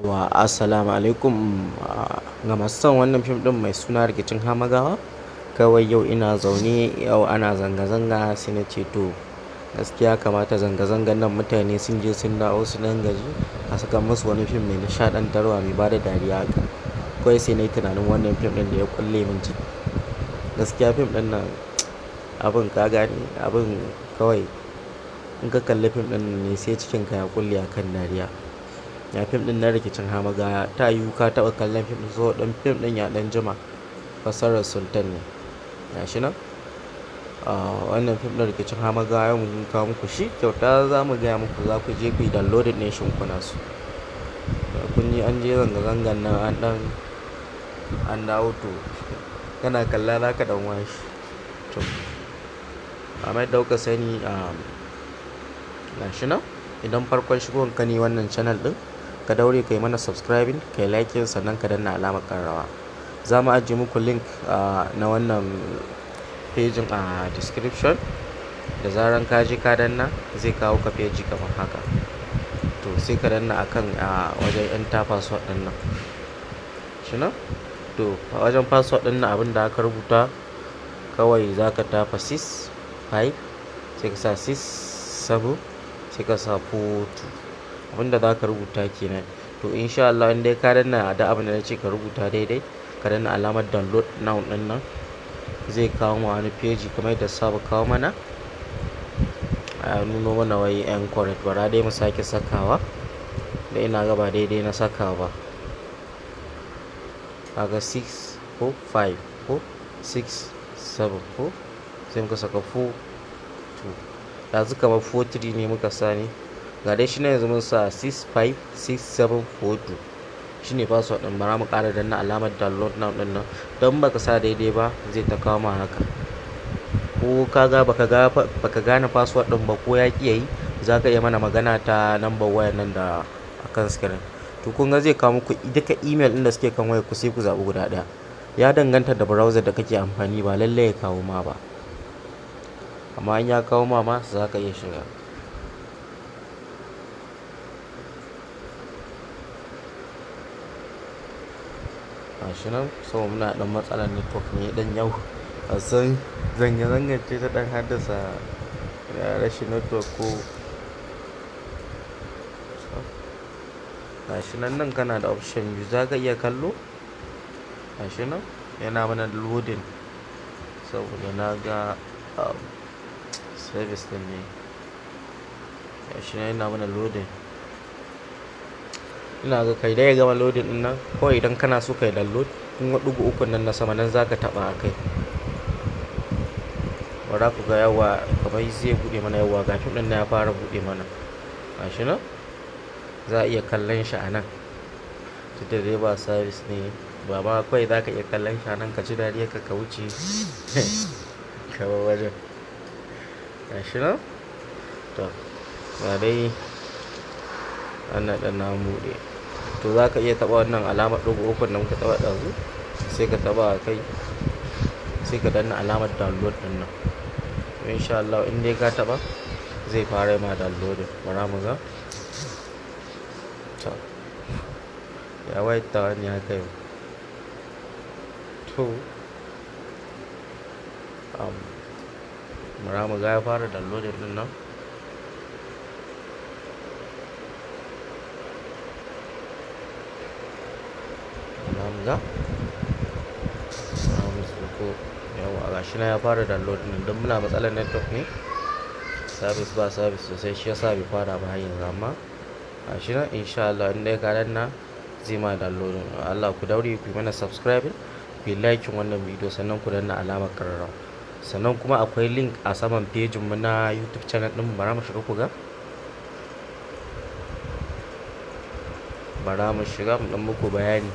Wa assalamu alaikum. Ga masu son wannan fim ɗin mai suna Rikicin Hamagawa. Kawai yau ina zaune, yau ana zanga-zanga sai na ce to gaskiya kamata zanga-zangan nan mutane sun je sun dawo su ɗan gaji a saka musu wani fim mai nishaɗantarwa mai bada dariya haka. Kawai sai na yi tunanin wannan fim ɗin da ya ƙulle min ciki. Gaskiya fim ɗin nan abin ka gane abin kawai in ka kalli fim ɗin nan ne sai cikinka ya ƙulle a kan dariya. Ya fim ɗin na Rikicin Hamagawa ta yiwu ka taɓa kallon fim ɗin saboda ɗan fim ɗin ya ɗan jima. Fassarar Sultan ne. Gashi nan. Wannan fim ɗin Rikicin Hamagawa yau mun kawo muku shi kyauta za mu gaya muku za ku je ku yi downloading ɗin shi in kuna so. Kun yi an je zanga-zangan nan an ɗan an dawo to kana kalla za ka ɗan washe. To kamar yadda kuka sani, gashi nan idan farkon shigowan ka ne wannan channel ɗin ka daure ka yi mana subscribing, ka yi liking sannan ka danna alamar ƙararrawa. Za mu ajiye muku link na wannan page a description. Da zaran ka je ka danna zai kawo ka page kamar haka. To sai ka danna akan wajen enter password ɗin nan. Shi nan? To a wajen password ɗin nan abin da aka rubuta kawai za ka tafa 6 5 sai ka sa 6 7 sai ka sa 4 2. Abin da za ka rubuta ke nan. To in sha Allah in dai ka danna da abin da na ce ka rubuta daidai, ka danna alamar download now ɗin nan zai kawo ma wani page kamar yadda saba kawo mana. Ya nuno mana wai incorrect bara dai mu sake sakawa. Da ina ga ba daidai na saka ba. Kaga 6 ko 5 ko 6 7 ko sai muka saka 4 2. Ɗazu kamar 4 3 ne muka sa ne. Ga dai shi nan yanzu mun sa 6 5 6 7 4 2. Shine password ɗin bara mu ƙara danna alamar download now ɗin nan. Don ba ka sa daidai ba zai ta kawo ma haka. Ko ka ga ba ka ga ba ka gane password ɗin ba ko ya ƙi yayi, za ka iya mana magana ta number wayar nan da akan screen. To kun ga zai kawo muku duka email ɗin da suke kan wayar ku sai ku zaɓi guda ɗaya. Ya danganta da browser da kake amfani ba lallai ya kawo ma ba. Amma in ya kawo ma ma za ka iya shiga. Gashi nan so muna ɗan matsalar network ne ɗan yau. Kasan zanga-zangar ce ta ɗan haddasa rashin network ko. Gashi nan nan kana da option biyu za ka iya kallo. Gashi nan yana mana loading saboda na ga service ɗin ne. Gashi nan yana mana loading. Ina ga kai dai ya gama loading ɗin nan kawai idan kana so ka yi download kun ga ɗigo ukun nan na sama nan za ka taɓa a kai. Bara ku ga yawa kamar zai buɗe mana yawa ga fim ɗin nan ya fara buɗe mana. Gashi nan za a iya kallon shi a nan. Duk da dai ba service ne ba ma kawai za ka iya kallon shi a nan ka ji dariyar ka ka wuce ka bar wajen. Gashi nan? To ga dai wannan ɗin na buɗe. To za ka iya taɓa wannan alamar ɗigo ukun da muka taɓa ɗazu sai ka taɓa a kai sai ka danna alamar download ɗin nan. To in sha Allah in dai ka taɓa zai fara ma downloading. Bara mu ga. To ya wayar tawa ne haka yau. To bara mu ga ya fara downloading ɗin nan. Bara mu ga. Bara mu sauko yauwa gashi nan ya fara downloading ɗin don muna matsalar network ne. Service ba service sosai shi yasa bai fara ba har yanzu amma gashi nan in sha Allah in dai ka danna zai ma downloading. Allah ku daure ku yi mana subscribing, ku yi liking wannan bidiyo sannan ku danna alamar ƙararrawa. Sannan kuma akwai link a saman page mu na YouTube channel ɗin bara mu shiga ku ga. Bara mu shiga mu ɗan muku bayani.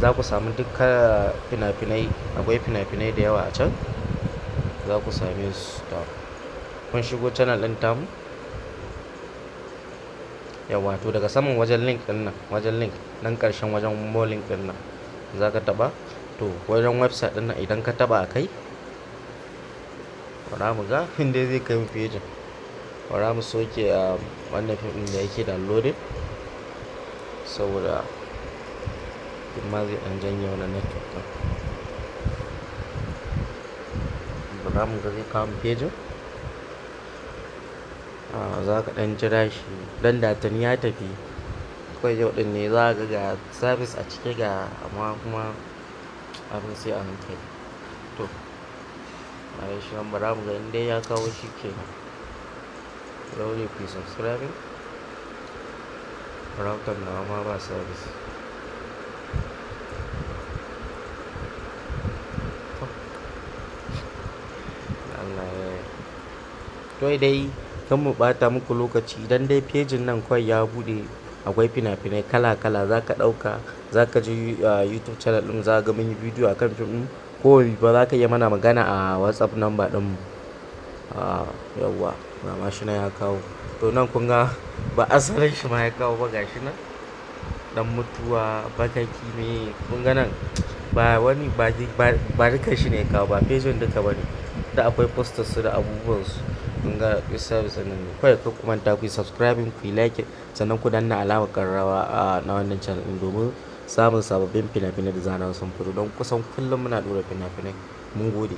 Za ku samu duka fina-finai, akwai fina-finai da yawa a can. Za ku same su. To kun shigo channel ɗin tamu. Yauwa to daga saman wajen link ɗin nan, wajen link nan ƙarshen wajen more link ɗin nan za ka taɓa. To wajen website ɗin nan idan ka taɓa a kai, bara mu ga inda zai kai mu page. Bara mu sauke wannan fim ɗin da yake downloading. Saboda ma zai ɗan janye wannan network ɗin. Bara mu ga zai kawo mu pejin. Za ka ɗan jira shi dan da tuni ya tafi. Kawai yau ɗin ne za ka ga service a cike ga amma kuma abin sai a hankali. To, ga shi nan bara mu ga in dai ya kawo shi kenan. Ku daure kuyi subscribing. Router nawa ma ba service. To, Allah ya yi. To dai kan mu ɓata muku lokaci, idan dai pejin nan kawai ya buɗe, akwai fina-finai kala kala, za ka ɗauka, za ka je YouTube channel ɗin, za ka ga mun yi bidiyo akan fim ɗin. Ko ba za ka iya mana magana a WhatsApp number ɗin mu. Yauwa, ga ma shi nan ya kawo. To nan kun ga ba asalin shi ma ya kawo ba, gashi nan. Ɗan mutuwa, bakaki me, kun ga nan ba wani ba, ba dukan shi ne ya kawo ba, pejin duka ba ne. Da akwai posters su da abubuwan su. Kun ga service ɗin nan ne. Kawai kar ku manta kuyi subscribing, kuyi like, sannan ku danna alamar ƙararrawa na wannan channel ɗin domin samun sababbin fina-finai da zaran sun fito. Don kusan kullum muna ɗora fina-finai. Mun gode.